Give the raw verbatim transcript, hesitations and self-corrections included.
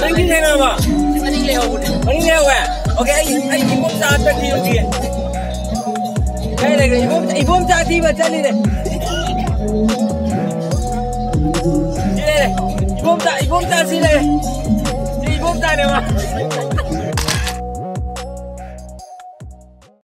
ꯅꯪꯒꯤ ꯊꯦꯡꯅꯔꯕꯣ? ꯃꯅꯤꯡ ꯂꯩꯍꯧꯕꯅꯦ꯫ ꯃꯅꯤꯡ ꯂꯩꯍꯧꯋꯦ? ꯑꯣꯀꯦ, ꯑꯩ, ꯑꯩ ꯏꯕꯣꯝꯆꯥ ꯑꯝꯇ ꯊꯤꯔꯨꯈꯤꯒꯦ꯫ ꯀꯥꯏ ꯂꯩꯈ꯭ꯔꯦ? ꯏꯕꯣꯝ-, ꯏꯕꯣꯝꯆꯥ ꯊꯤꯕ ꯆꯠꯂꯤꯅꯦ꯫ ꯁꯤ ꯂꯩꯔꯦ꯫ ꯏꯕꯣꯝꯆꯥ, ꯏꯕꯣꯝꯆꯥ ꯁꯤ ꯂꯩꯔꯦ꯫ ꯁꯤ ꯏꯕꯣꯝꯆꯥꯅꯦꯕ꯫